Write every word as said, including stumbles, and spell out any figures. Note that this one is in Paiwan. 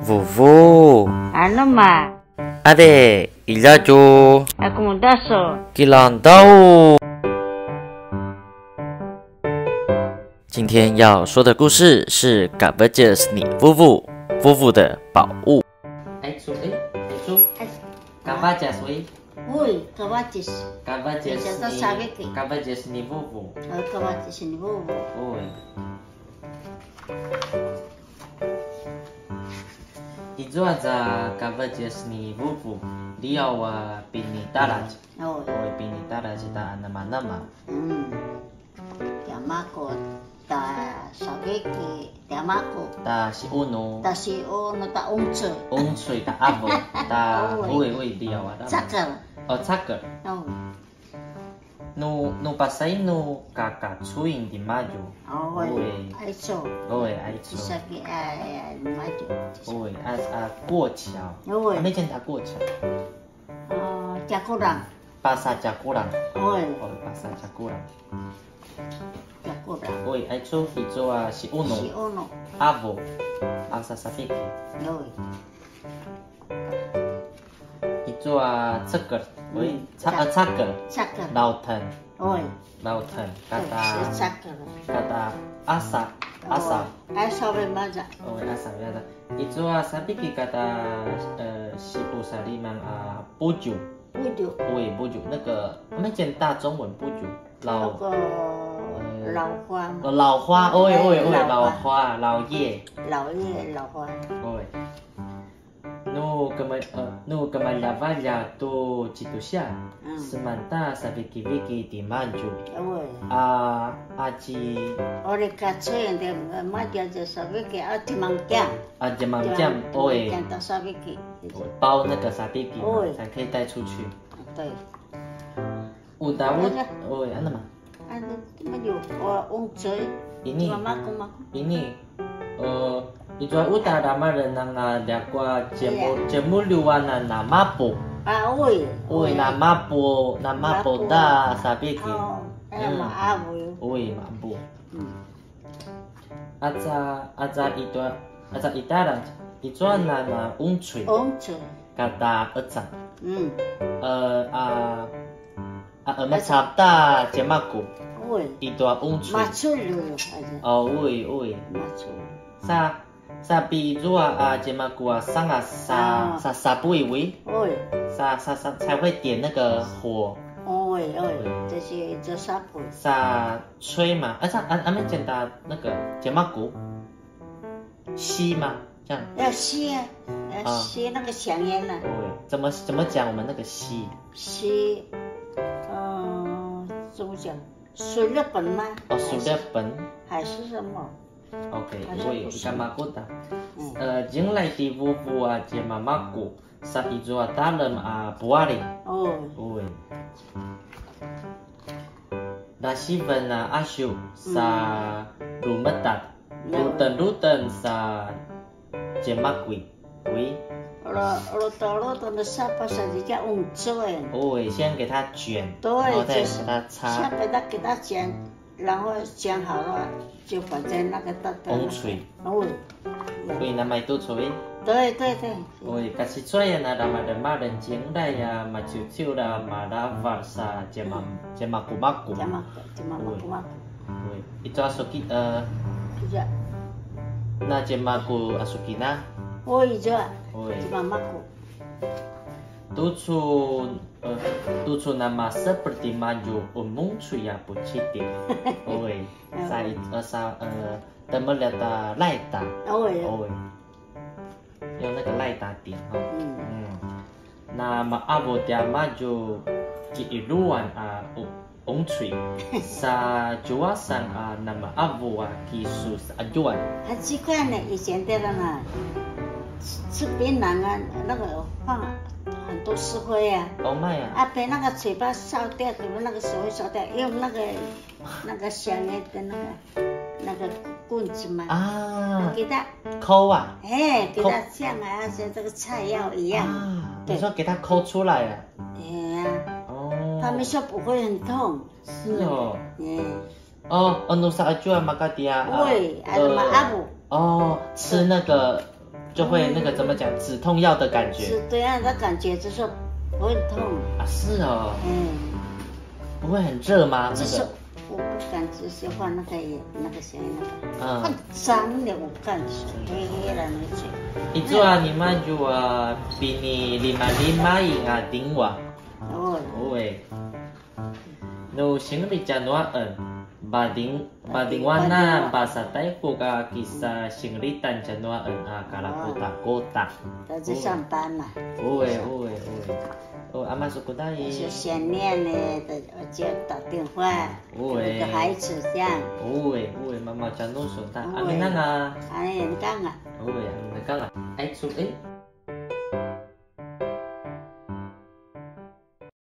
Vuvu. Anema. Ade, ilja tu. Aku mudaso. Kilandau. 今天要说的故事是 Kavajas ni Vuvu, Vuvu 的宝物。Aicu, eh, aicu. Kavajas, ui. Ui, kavajas. Kavajas ni, kavajas ni Vuvu. Ui, kavajas ni Vuvu. Ui. Izua za kavajas ni Vuvu, liaw a pinitaladj. Ui. Ui, pinitaladj ta anamanama. Tiamaku, ta saviki, tiamaku. Ta siunu. Ta siunu, ta ungcuy. Ungcuy, ta avu, ta ui, ui, liaw a. Cakar. O, cakar. Nu, nu pasainu kakacuin timadju. Ui. Aicu. Ui, aicu. Saki, a, a, nimadju. Ui, a, a, 過橋. Ui. 還沒見他過橋. A, Tjakurang. Pasa Tjakurang. Ui. Ui, pasa Tjakurang. Tjakurang. Ui, aicu, izua siunu. Siunu. Avu. Pasa saviki. Ui. Izua cakar. Ui, ca-, a, cakar. Cakar. Lauteng. Ui. Lauteng. Kata, kata asa, asa. Ui, asa vemaza. Ui, asa vemaza. Izua saviki kata, e, sipusaliman a pudju. Pudju. Ui, pudju. 那個，他們講大中文 pudju. 老，那個，呃，老花嗎？哦，老花，ui, ui, ui, 老花。老花，老葉。老葉，老花。Ui. Nu kema-, e, nu kemaljavalja tu tjitusia, seman ta savikiviki timadju. Ui. A, a ci. Uri kacuin timadju a saviki a tjemangtjang. A tjemangtjang, ui. Tjemangtjang ta saviki. 包那個 saviki 嘛，ui. 才可以帶出去。對。 Uta, uta, ui, anema. Anu, timadju, o, ungcuy. Ini. Timamakuma. Ini. O, izua uta a ramalenanga ljakua tjemu-, tjemuljua na, namapu. A, ui. Ui, namapu, namapu ta saviki. O, e, maavu. Ui, maavu. Aza, aza itua, aza italadj, izua na, na ungcuy. Ungcuy. Kata ecang. E, a, a, e, macap ta tjemaku. Ui. Itua ungcuy. Maculju. O, ui, ui. Maculju. Sa, sa pi izua a tjemaku a sanga sa, sa, sa pui, ui. Ui. Sa, sa, sa, 才會點那個火。Ui, ui. 這是做 sa pui. Sa 吹嘛，啊，這樣，啊，啊，沒簡單那個 tjemaku，吸嘛，這樣。要吸啊，要吸那個香煙啊。哦，怎麼，怎麼講我們那個吸？吸，呃，怎麼講？Sulepen 嗎？哦，sulepen。還是什麼？OK，好像不是。我也不敢马古达。嗯。呃，原來的 vuvu 啊， tjemamaku. Sa izua talem a puali. Ui. Ui. Lasiven a asiu sa lumetad. Lutenluten sa tjemaku. Ui. Lu-, lutenluten sa pasa 比較 ungcuy. Ui, 先給它捲，對，然後再給它擦。就是先給它，給它捲。 然後講好了，就反正那個大大那個。Ungcuy. Ui. Ui, namai tucu, ui. 對，對，對。Ui, kasi cuayan a ramalemalen cinglay a maciuciu la malavar sa tjema-, tjemakumaku. Tjemaku-, tjemakumaku. Ui. Ui. Itu asuki, eh, iya. Na tjemaku asuki na. Ui, iya. Ui. Tjemamaku. Tucu, eh, tucu nama seperti maju umungcu ya puciti. Ui, sa, eh, sa, eh, temeljat a laita. Ui. Ui. 用那個賴打點哈。嗯。嗯。Na maavu tia maju kiiluan a u-, ungcuy. Sa tjuasan a namaavu a kisu sa ajuan. 很奇怪呢，以前的人啊，吃，吃檳榔啊，那個放很多石灰啊。Oh my 啊。啊，被那個嘴巴燒掉，可能那個手會燒掉，用那個，那個香煙的那個，那個棍子嘛。啊。給它。摳啊。哎，給它摳。這樣啊，像這個菜藥一樣。啊，對。你說給它摳出來啊？哎呀。哦。他們說不會很痛。 是哦。嗯。哦，哦，nu sa acuan maka tia, ah, ui, ada, eh, maavu. Oh, 吃那個就会那个怎么讲，止痛药的感觉。是对啊，那感觉就是不会痛。啊，是哦，嗯，不会很热吗？那就是个，我不敢直接换那个也那个谁那个，嗯很脏的，我不敢洗，黑黑的那些。 Izua nimadju a pinilimalimai a dingwa. Oh, Ue. Nu singlitj tjanuaen, bading badingwanan pasataiku ka kisa singlitan tjanuaen a kalakutakota. 都去上班嘛。 Ue, ue, ue. O, ama sukudai. 是想念呢，我就打电话给我的孩子这样。 Ue, ue, mama tjanu suta. Aminanga. 哎，你看啊， Ue, aminanga. Aicu, eh,